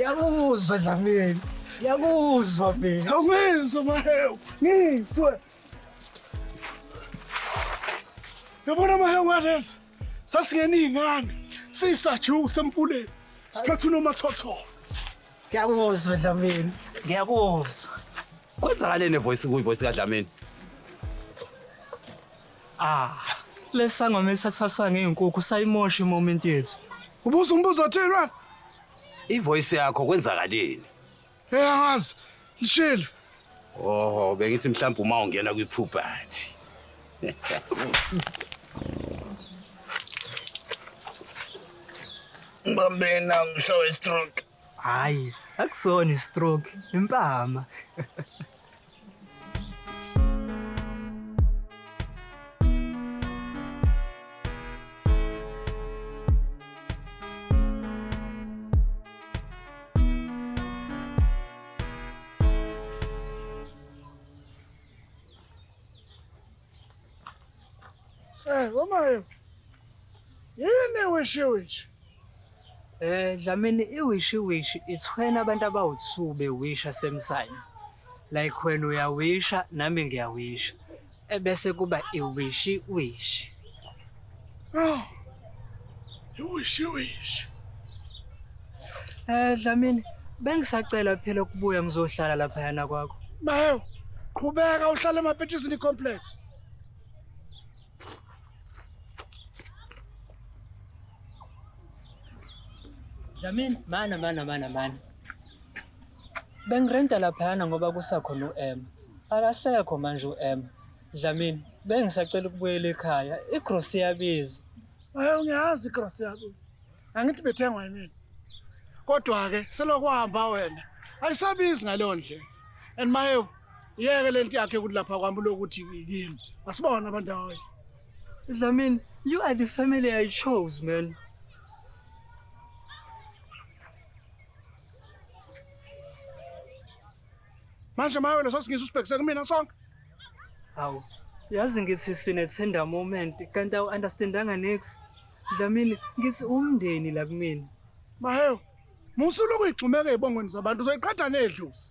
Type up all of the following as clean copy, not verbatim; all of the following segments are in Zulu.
Ngiyakuzwa Dlamini. Ngiyakuzwa mina. Awungizwa Mahewu. Ngizwe. Yabona Mahewu ngalezi. Sasingena iy'ngane. Siyisajusa emfuleni. Siphethe unomathotholo. Ngiyakuzwa Dlamini. Ngiyakuzwa. Kwenzakaleni evoice kuyivoice kaDlamini? Ah, lesangoma esathathwa ngey'nkukhu sayimosha imoment yethu. Ubuza umbuzo othini wena? Ivoice yakho kwenzakaleni? Hey angazi. Lishile. Oh, bengithi mhlawumbe uma ungena kwiphuphathi. Ngibambena ngishawe stroke. Hayi, akusona istroke, impama. Eh, wamayo. Yini wishi wishi? Dlamini iwishi wishi it's when abantu abawu-2 bewisha same time. Like wena uyawisha nami ngiyawisha. Ebese kuba iwishi wishi. Oh. Iwishi wishi. Dlamini bengisacela phela ukubuya ngizohlala laphayana kwakho. Mahewu, qhubeka uhlale emapetshisini complex. Dlamini mana mana mana mana. Bengirenta laphayana ngoba kusakhona u-M. Akasekho manje u-M. Dlamini bengisacela ukubuyela ekhaya. Igrosi iyabiza. Mahewu ngiyazi igrosi iyabiza. Angithi bethengwa yimina. Kodwa ke selokuhamba wena. Ayisabizi ngaleyo ndlela. And Mahewu, yeke lento yakhe ukuthi lapha kwami lokuthi yini. Asibona abantu hayi. Dlamini, you are the family I chose, man. Manje Mahewu leso singizwe usibhekise kumina sonke. Hawu, yazi ngithi sine tender moment kanti awu understandanga next. Dlamini, ngithi umndeni la kumina. Mahewu, musuloku uyigxumeka ezibongweni zabantu uzoyiqhatha nedlozi.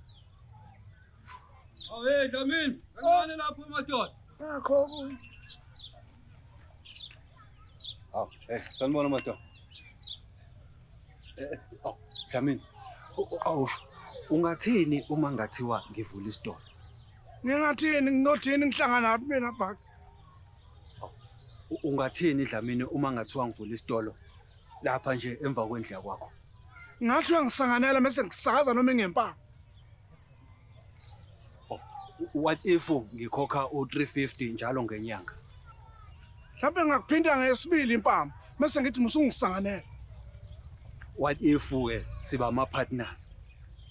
Oh hey Dlamini, kancane lapho madoda. Nakho kuyi. Aw, sanibona madoda. Oh, Dlamini. Awusho. Ungathini uma ngathiwa ngivula isitolo? Ngingathini nginothini ngihlangana naphi mina Bucks? Ungathini Dlamini uma ngathiwa ngivula isitolo lapha nje emva kwendlu kwakho? Ngathi uyangisanganela mase ngisakaza noma ingempama. What if ngikhokha u350 njalo ngenyanga? Mhlawumbe ngakuphinda ngesibili impama mase ngithi musungisanganela. What if ke siba ama partners?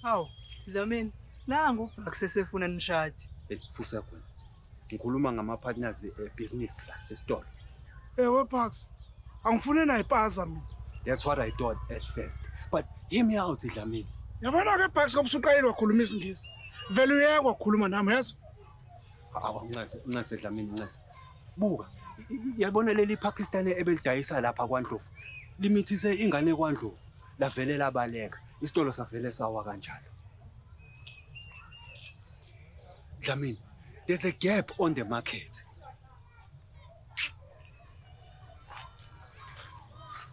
Hawu, Dlamini, nangu uBucks esefuna nishadi. Fusa khona. Ngikhuluma ngama partners ebusiness la sesitolo. Ewe Bucks, angifuni nayipaza mina. That's what I thought at first. But hear me out Dlamini. Yabona ke Bucks ngoba usuqalile wakhuluma isiNgisi. Vele uyeke wakhuluma nami yazi. Awu ncese, ncese Dlamini ncese. Buka, yabona leli Pakistan ebelidayisa lapha kwaNdlovu. Limithise ingane kwaNdlovu. Lavele labaleka. Isitolo savele sawa kanjalo. Dlamini, there's a gap on the market.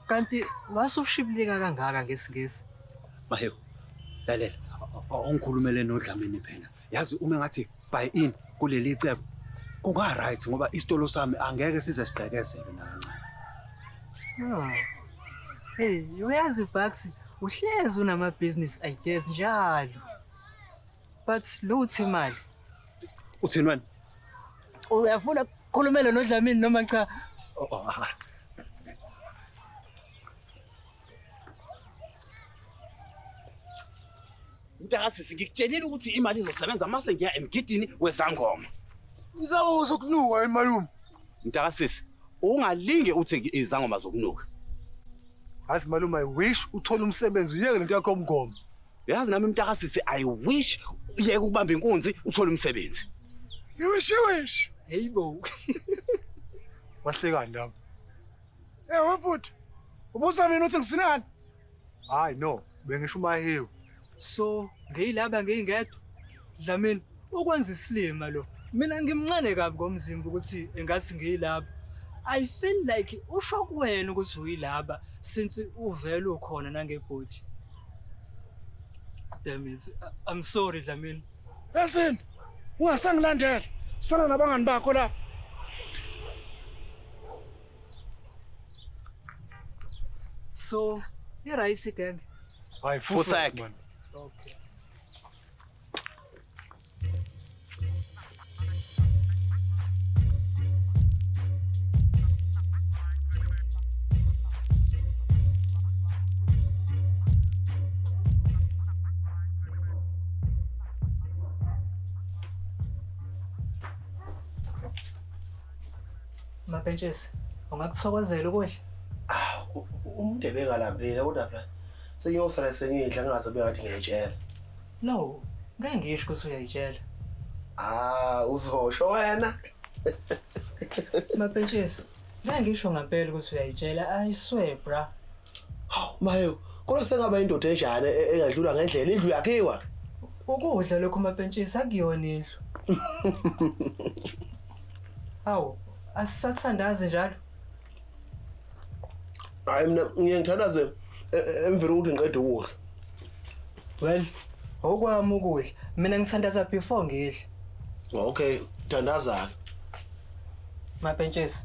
Kanti wasushibilika kangaka ngesiNgisi? Mahewu, lalela, awungikhulumele noDlamini phela. Yazi uma ngathi buy in kuleli cebo kunga right ngoba isitolo sami angeke size sigqekezeke nakancane. Hey, uyazi Bucks, uhlezi unama business ideas njalo. But lutho imali. Uthini wena? Uyafuna ukukhulumela noDlamini noma cha? Oh, ah. Mntakasisi ngikutshelile ukuthi imali izosebenza mase ngiya emgidini wezangoma. Izangoma zokunuka yini malume? Mntakasisi, ungalinge uthi izangoma zokunuka. Yazi malume, I wish uthole umsebenzi uyeke lento yakho yobungoma. Yazi nami mntakasisi, I wish uyeke ukubamba inkunzi uthole umsebenzi. Iwishi wishi. Hey bo. Wahlekani lapho? Ewe bhuti. Ubuza mina uthi ngisinani? Hayi no, bengisho uMahewu. So ngiyilaba ngiyingedwa. Dlamini ukwenza isilima lo. Mina ngimncane kabi ngomzimba ukuthi engathi ngiyilaba. I feel like usho kuwena ukuthi uyilaba since uvele ukhona nangebody. Damn it. I'm sorry Dlamini. Yasini, ungasangilandela. Sala nabangani bakho lapha. So, i-rice gang. Hayi Fusek. man. Okay. Mapentshisi, ungakuthokozela ukudla? Umuntu ebengalambile kodwa phela sengiyosala sengidla ngingaze bengathi ngiyayitshela. No, ngeke ngisho ukuthi uyayitshela. Ah, uzosho wena. Mapentshisi, ngeke ngisho ngempela ukuthi uyayitshela. I swear bra. Hawu, mayo, kodwa sengaba indoda enjani engadlula ngendlela indlu yakhiwa? Ukudla lokhu mapentshisi akuyona indlu. Hawu, asisathandazi njalo. Hayi mina ngiye ngithandaze emveni kokuthi ngiqede ukudla. Well, okwami ukudla, mina ngithandaza before ngidle. Okay, thandaza-ke. Mapentshisi,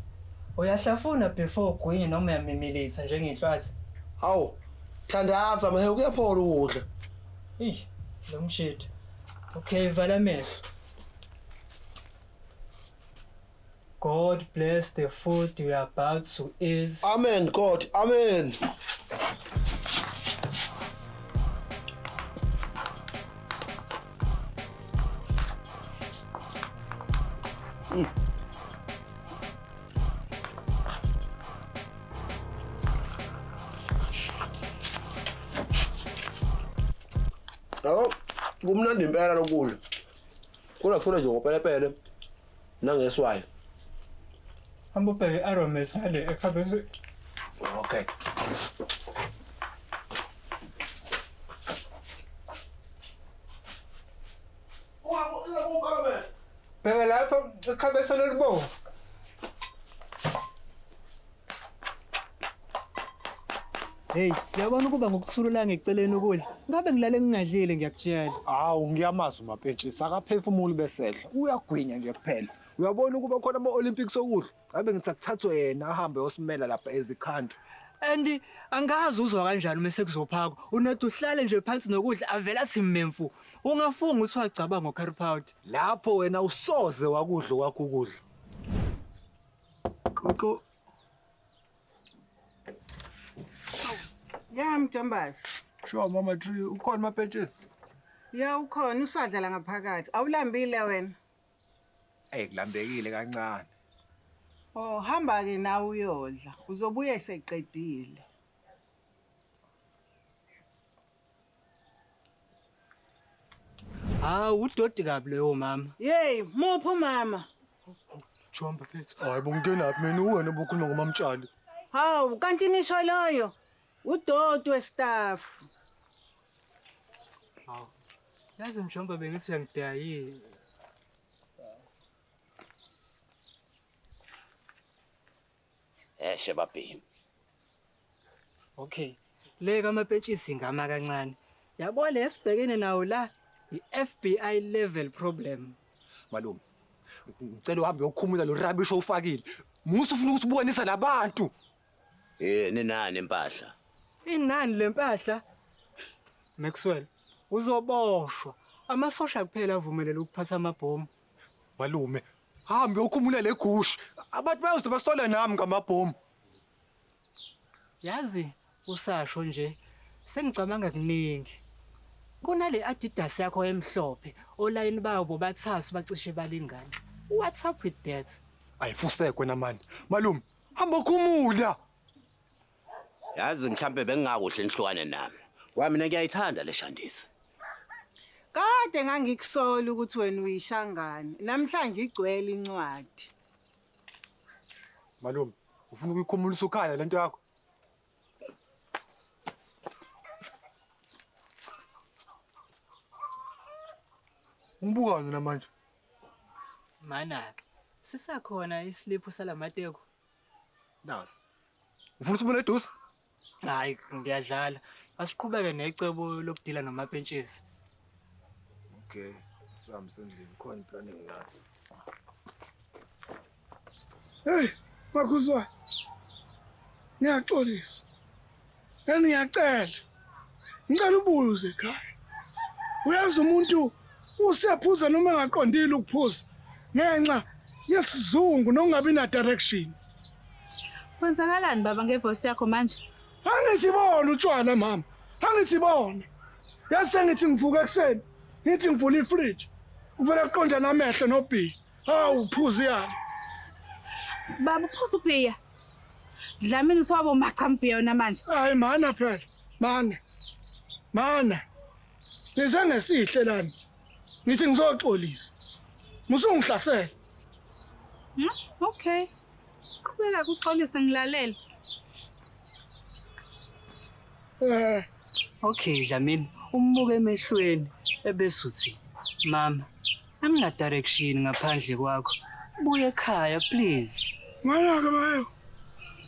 uyahlafuna before ugwinye noma uyamimilitha njengenhlwathi. Hawu, thandaza mahe kuyaphola ukudla. Eyi, lo mshidi. Okay, vala amehlo. God bless the food you are about to eat. Amen, God, amen. Yabo, kumnandi impela lokudla. Kodwa kufuna nje ngopelepele nangeswayi. Hamba ubheke i-aromas ngale ekhabetheni. Okay. Bheka lapho ekhabetheni elibomvu. Hey, uyabona ukuba ngokuthulula ngeceleni ukudla. Ngabe ngilale ngingadlile ngiyakutshela. Hawu ngiyamazi uMapentshisi akaphefumuli besedla. Uyagwinya nje kuphela. Uyabona ukuba khona ama-Olympics okudla. Ngabe ngithi akuthathwe yena ahambe yosimela lapha ezikhandlu. And angazi uzwa kanjani uma sekuzophakwa. Unothi uhlale nje phansi nokudla avela athi mmemfu. Ungafunga ukuthi wagcaba ngo-curry powder. Lapho wena usoze wakudla kwakho ukudla. Qoqo. Ya Mjombazi. Sure Mama Tree, ukhona Mapentshisi? Ya ukhona usadlala ngaphakathi. Awulambile wena? Ey kulambekile kancane. Oh, hamba ke nawe uyodla. Uzobuya eseqedile. Hawu udoti kabi leyo mama. Yey, muphi mama? Jomba phethu. Hayi bo ngingenaphi mina uwena obukhuluma ngomamtshali. Hawu, kanti nisho loyo? Udoti westaff. Hawu. Yazi Mjomba bengithi uyangidayile. Eshe babhemi. Okay. Le kaMapentshisi ngama kancane. Yabo le sibhekene nawo la i-FBI level problem. Malume, ngicela uhambe uyokhumula lo rubbish owufakile. Musu ufuna ukusibonisa labantu. Ninani impahla? Inani lempahla? Maxwell, uzoboshwa. Amasosha kuphela avumelele ukuphatha amabhomu. Malume, hambe uyokhumula le gusha. Abantu bayoze basola nami ngamabhomu. Yazi usasho nje sengicabanga kuningi. Kunale Adidas yakho emhlophe, olayini bawo bobathathu bacishe balingana. What's up with that? Ayifuseke wena mani. Malume, hamba ukhumula. Yazi mhlambe bengingakuhle nihlukane nami. Wa mina ngiyayithanda le shandisi. Kade ngangikusola ukuthi wena uyishangane. Namhlanje igcwele incwadi. Malume, ufuna ukuyikhumulisa ukhala lento yakho? Ungibukani namanje? Manake, sisakhona isiliphu salamateko. Nasi. Ufuna usibone eduze? Hayi, ngiyadlala. Asiqhubeke necebo lokudila nomapentshisi. Okay, sami sendlini khona plan enginayo. Hey, Makhuzwa. Ngiyaxolisa. Ngiyacela. Ngicela ubuye uze ekhaya. Uyazi umuntu usephuza noma engaqondile ukuphuza ngenxa yesizungu nokungabi na direction. Kwenzakalani baba ngevoice yakho manje? Angithibona utshwala mama. Angithibona. Yazi sengithi ngivuka ekuseni, ngithi ngivula ifridge. Uvela kuqonda namehlo nobhiya. Hawu phuza yani. Baba uphuza ubhiya. Dlamini uswabo machambhiya yona manje. Hayi mana phela. Mana. Mana. Nize ngesihle lana. Ngithi ngizoxolisa. Musungihlasela. Okay. Qhubeka kuxolise ngilalela. Okay Dlamini, umbuke emehlweni ebese uthi, "Mama, angina direction ngaphandle kwakho. Buye ekhaya please." Mana ke bayo.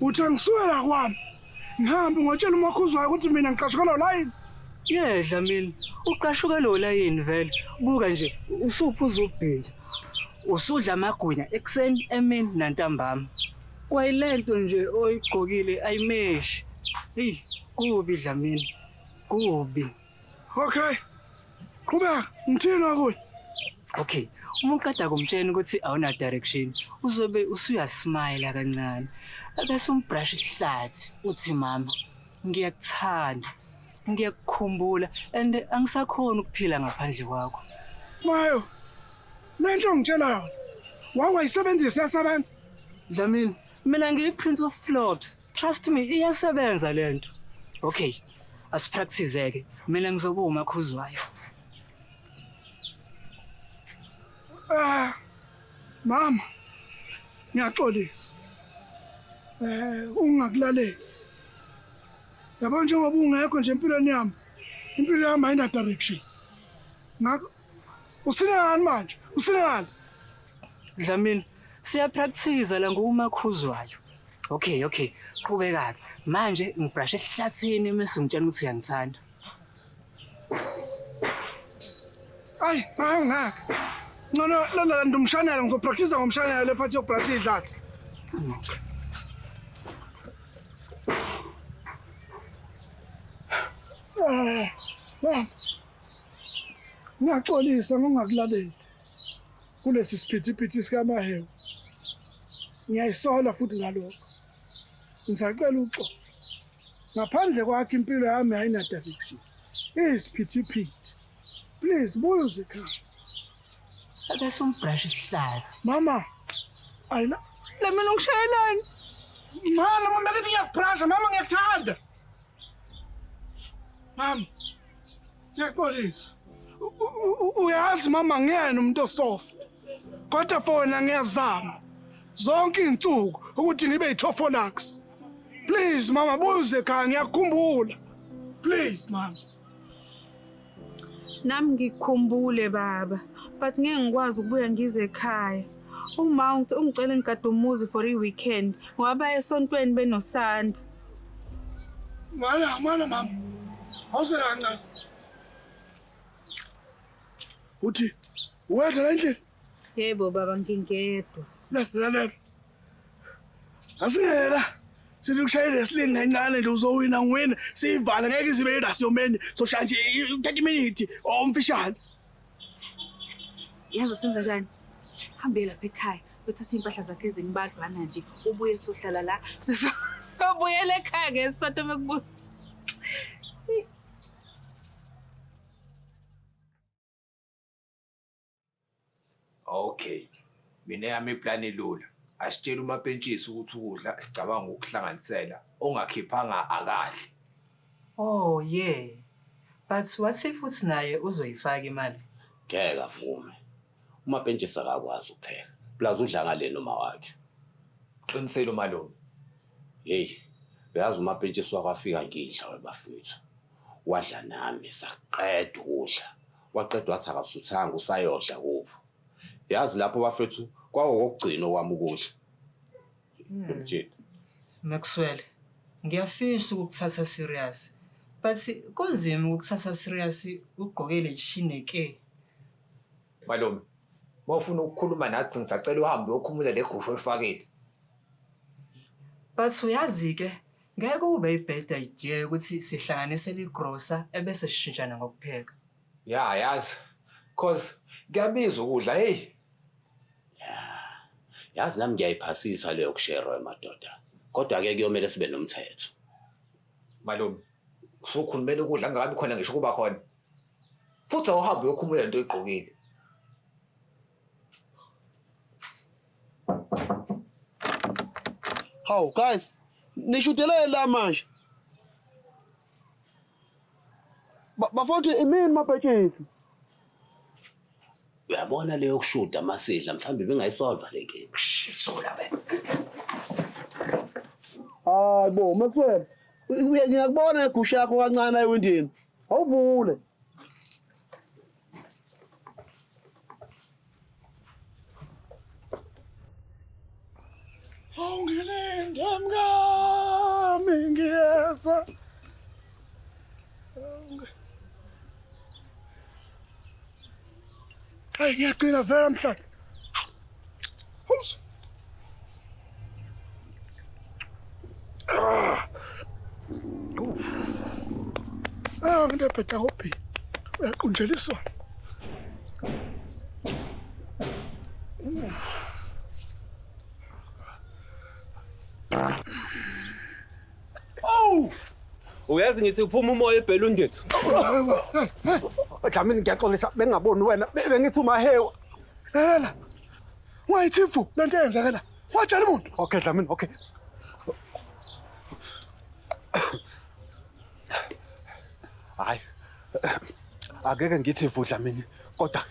Uthi angisukela kwami. Ngihambe ngotshela uMakhuzwayo ukuthi mina ngiqashukelwa layini. Yeah Dlamini, uqashukelwa layini vele. Buka nje usuphuza ubhinja. Usudla amagwinya ekuseni, emini nantambama. Kwayilento nje oyigqokile ayimeshi. Hey, kubi Dlamini. Kubi. Okay. Qhubeka, ngithini kuwe? Okay, uma uqeda kumtshela ukuthi awuna direction, uzobe usuyasmile kancane. Bese umbrush ihlathi, uthi mama, ngiyakuthanda. Ngiyakukhumbula and angisakhona ukuphila ngaphandle kwakho. Mayo. Lento ngitshela yona. Wawayisebenzisa iyasebenza. Dlamini, mina ngiyi-Prince of Flops. Trust me, iyasebenza lento. Okay, asipractice-ke. Mina ngizoba uMakhuzwayo. Mama, ngiyaxolisa. Ungakulaleli. Yabo njengoba ungekho nje empilweni yami. Impilo yami ayina direction. Ngakho usinani manje? Usinani? Dlamini, siyapractice la nguMakhuzwayo. Okay, okay. Qhubeka ke. Manje ngibrashe ehlathini mase ngitshela ukuthi uyangithanda. Ayi, ngeke. Ngcono lala ndomshanelo ngizopractice ngomshanelo lephathi yokupractice idlathi. Mama. Ngiyaxolisa ngokungakulaleli. Kulesi siphithiphithi sikaMahewu. Ngiyayisola futhi ngalokho. Ngisacela uxolo. Ngaphandle kwakhe impilo yami ayina direction. Isiphithiphithi. Please buye uze ekhaya. Bese umbrush ihlathi. Mama. Ayina. Dlamini ungishayelani? Mama, mama ngithi ngiyakubrusha, mama ngiyakuthanda. Mama. Ngiyaxolisa. Uyazi mama ngiyena umuntu osoft. Kodwa for wena ngiyazama. Zonke insuku ukuthi ngibe yithofolax. Please mama buze ekhaya ngiyakukhumbula. Please mama. Nami ngikukhumbule baba, but ngeke ngikwazi ukubuya ngize ekhaya. Uma ungicela ngigade umuzi for i-weekend ngoba baye esontweni benosanda. Mana, mana mama. Awuze kancane. Uthi wedwa la endlini? Yebo baba ngingedwa. Lalela. Asingela. Sithi kushayele silinga kancane nje uzowina ngiwina siyivale ngeke sibe irasiyomeni soshaya nje 30 minutes omfishane. Yazi senza njani? Hambe lapha ekhaya uthathe impahla zakhe ezimbadlwana nje ubuye sohlala la. Sizobuyela ekhaya ngesonto mekubuya. Okay. Mina yami iplan ilula. Asitshela umapentshisi ukuthi ukudla sicabanga ukuhlanganisela ongakhiphanga akadli. Oh yeah. But what if uthi naye uzoyifaka imali? Ngeke avume. Umapentshisi akakwazi ukupheka. Plus udla ngale noma wakhe. Qinisele umalume. Hey, uyazi umapentshisi wakwafika ngidla webafethu. Wadla nami saqeda ukudla. Waqeda wathi akasuthanga usayodla kubo. Yazi lapho bafethu kwakokugcina okwami ukudla. Mjita. Maxwell, ngiyafisa ukukuthatha serious. But kunzima ukukuthatha serious ugqoke le chineke. Malume, mawufuna ukukhuluma nathi ngisacela uhambe uyokhumula le gusha oyifakile. But uyazi ke, ngeke kube i-bad idea ukuthi sihlanganise igrosa ebese sishintshana ngokupheka. Ya, yazi. Cause kuyabiza ukudla, hey. Yazi nami ngiyayiphasisa leyo kushare emadoda. Kodwa ke kuyomele sibe nomthetho. Malume, usukhulumela ukudla ngakabi khona ngisho kuba khona. Futhi awuhambe uyokhumula lento oyigqokile. Hawu guys, nishudelele la manje. Bafowethu imini mabhekisi. Uyabona leyo kushuda masidla mhlawumbe bengayisolva le nkinga. Thula wena. Hayi bo, Maxwell. Ngiyakubona igusha yakho kancane ewindini. Awuvule. Awungilinde mkami ngiyeza. Hayi ngiyagcina vele namhlanje. Hus. Ah. Ah, into ebheda ngobhi. Uyaqunjeliswa. Oh! Uyazi ngithi uphuma umoya ebhelundeni. Dlamini ngiyaxolisa bengingaboni wena bengithi umahewa. Lalela. Ungayithi vu lento eyenzeke la. Watshela umuntu. Okay Dlamini, okay. Hayi. Akeke ngithi vu Dlamini, kodwa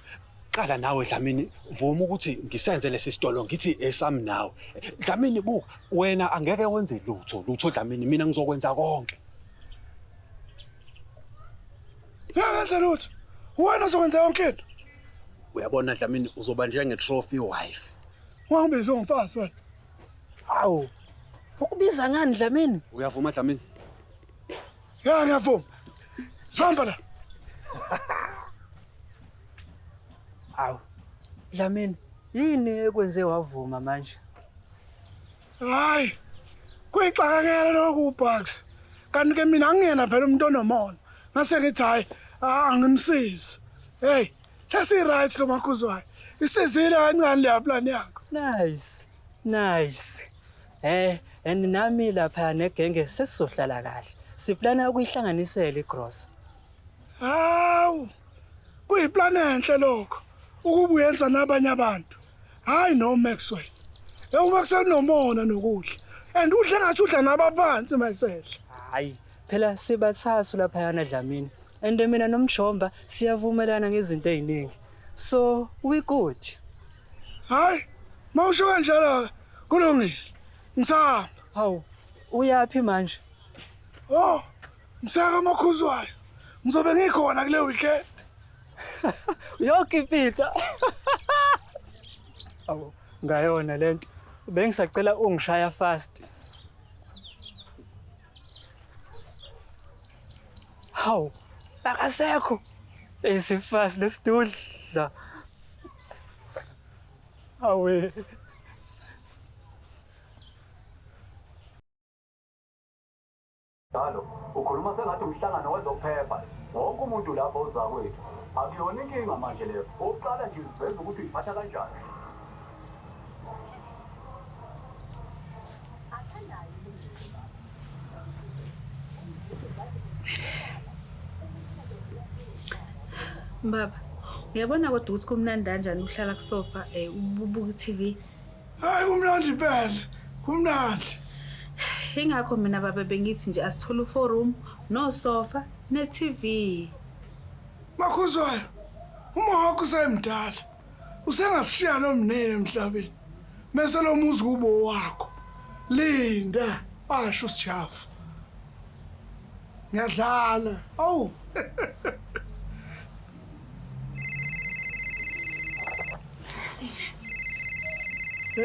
qala nawe Dlamini, vuma ukuthi ngisenze lesi sitolo ngithi esami nawe. Dlamini buka, wena angeke wenze lutho, lutho Dlamini, mina ngizokwenza konke. Ngenze lutho. Wena uzokwenza yonke into. Uyabona Dlamini uzoba njenge trophy wife. Wangibiza ngomfazi wena. Hawu. Ukubiza ngani Dlamini? Uyavuma Dlamini? Ya ngiyavuma. Hamba la. Hawu. Dlamini, yini ekwenze wavuma manje? Hayi. Kuyixakekela lokhu Bucks. Kanti ke mina angiyena vele umuntu onomona. Ngase ngithi hayi, angimsizi. Hey, sesi right lo makhuzwayo. Isizile kancane le plan yakho. Nice. Nice. And nami lapha negenge sesizohlala kahle. Siplana ukuyihlanganisela igross. Hawu. Kuyiplan enhle lokho. Ukuba uyenza nabanye abantu. Hayi no Maxwell. UMaxwell nomona nokudla. And udle ngathi udla nabaphansi mayisehla. Hayi, phela sibathathu laphayana Dlamini. And mina noMjomba siyavumelana ngezinto eziningi. So we good. Hayi, mawusho kanjalo kulungile. Ngisahamba. Hawu, uyaphi manje? Oh, ngisaka amakhuzwayo. Ngizobe ngikhona kule weekend. Uyokipita. Awu, ngayona lento. Bengisacela ungishaya fast. Hawu, akasekho. Esifast lesidudla. Awe. Njalo ukhuluma sengathi umhlangano wezokuphepha. Wonke umuntu lapho uzakwethu. Akuyona inkinga manje leyo. Oqala nje uveza ukuthi uyiphatha kanjani. Baba, uyabona kodwa ukuthi kumnandi kanjani ukuhlala kusofa ubuka i-TV? Hayi kumnandi impela. Kumnandi. Ingakho mina baba bengithi nje asithole u4 room no sofa ne-TV. Makhuzwayo. Uma wakho usemdala. Usengasishiya nomnene emhlabeni. Mase lo muzi kubo wakho. Linda, asho sijafu. Ngiyadlala. Awu.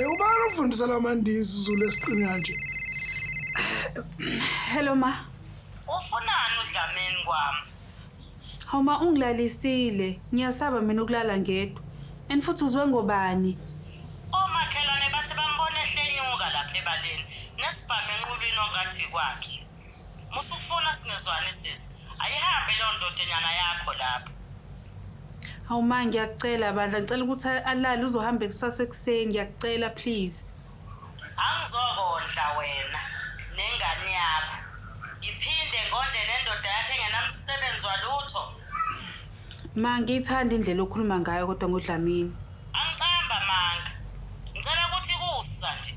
Ubani ufundisa lamandizi isiZulu esiqine kanje? Hello ma. Ufunani uDlamini kwami? Hawu ma, ungilalisile. Ngiyasaba mina ukulala ngedwa. And futhi uzwe ngobani? Omakhelwane bathi bambone ehlenyuka lapha ebaleni nesibhamu enqulwini ongathi kwakhe. Musukufuna singezwani sisi. Ayihambe leyo ndodenyana yakho lapho. Hawu ma, ngiyakucela bandla, ngicela ukuthi alale, uzohamba kusasa ekuseni, ngiyakucela please. Angizokondla wena nengane yakho. Ngiphinde ngondle nendoda yakhe engenamsebenzi walutho. Ma, ngiyithanda indlela okhuluma ngayo kodwa ngoDlamini. Angiqamba manga. Ngicela ukuthi kusa nje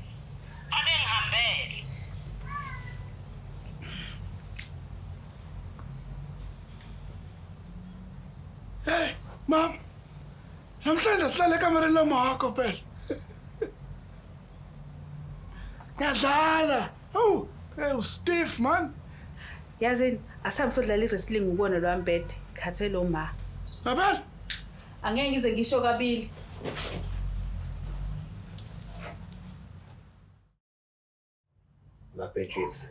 abe ngihambele. Hey, mama. Namhlanje silale ekamereni lomakho phela. Ngiyadlala. Oh, hey stiff man. Yazini, asabe sodlala i-wrestling ubona lwambhede. Khathele uma. Mabel. Angeke ngize ngisho kabili. Mapentshisi,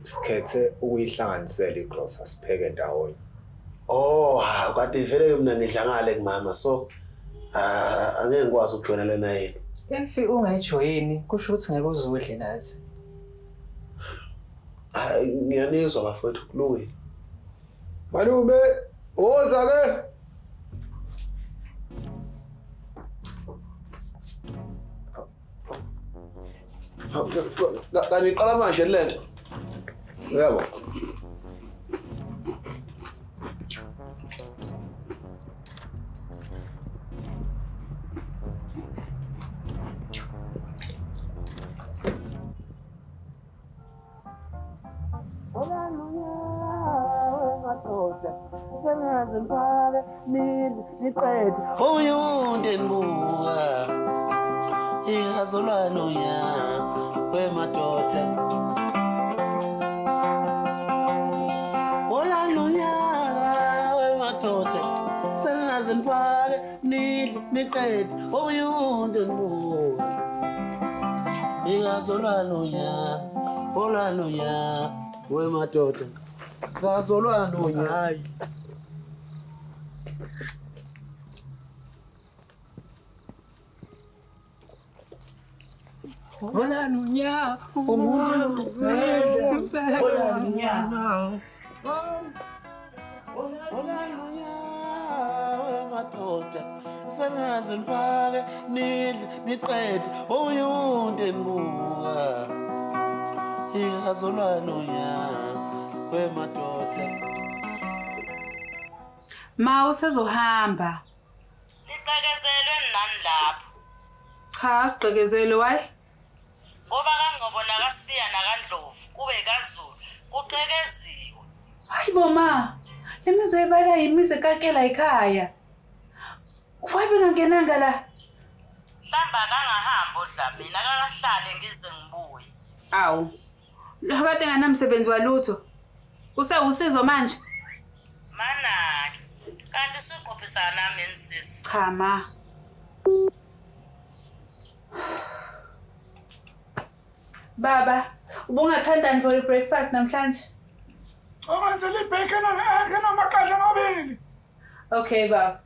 sikhethe ukuyihlanganisela igrosa sipheke ndawonye. Oh, kade vele mina nidla ngale kumama, so angeke ngikwazi ukujoyina lena yena. If ungayijoyini kusho ukuthi ngeke uzudle nathi. Hayi, ngiyanizwa bafowethu, kulungile. Malume, woza ke. Kanti iqala manje lento. Yebo. Omunye umuntu endibuka ingazolwana unyaka wemadoda. Olana unyaka wemadoda, sengaze nifake nidle niqede. Omunye umuntu endibuka ingazolwana unyaka, olana unyaka wemadoda, ngazolwana unyaka. Olanunya, umuntu Olanunya. Olanunya wemadoda, sengaze nifake nidle niqede. Omunye umuntu endibuka ingazolwana unyaka wemadoda. Ma, usezohamba. Niqekezelwe nani lapho? Cha, sigqekezelwe why? Ngoba kaNgcobo nakaSibiya nakaNdlovu kube kaZulu kuqekeziwe. Hayi bo ma, le mizi oyibala yimizi ekakela ekhaya. Why bengangenanga la? Mhlawumbe akangahamba uDlamini, akakahlale ngize ngibuye. Awu, lo kade enganamsebenzi walutho. Usewusizo manje? Manake, kanti usuqophisana nami yini sisi? Cha ma. Baba, ubungathandani for i-breakfast namhlanje? Ongenzela i-bacon and egg namaqanda amabili. Okay baba.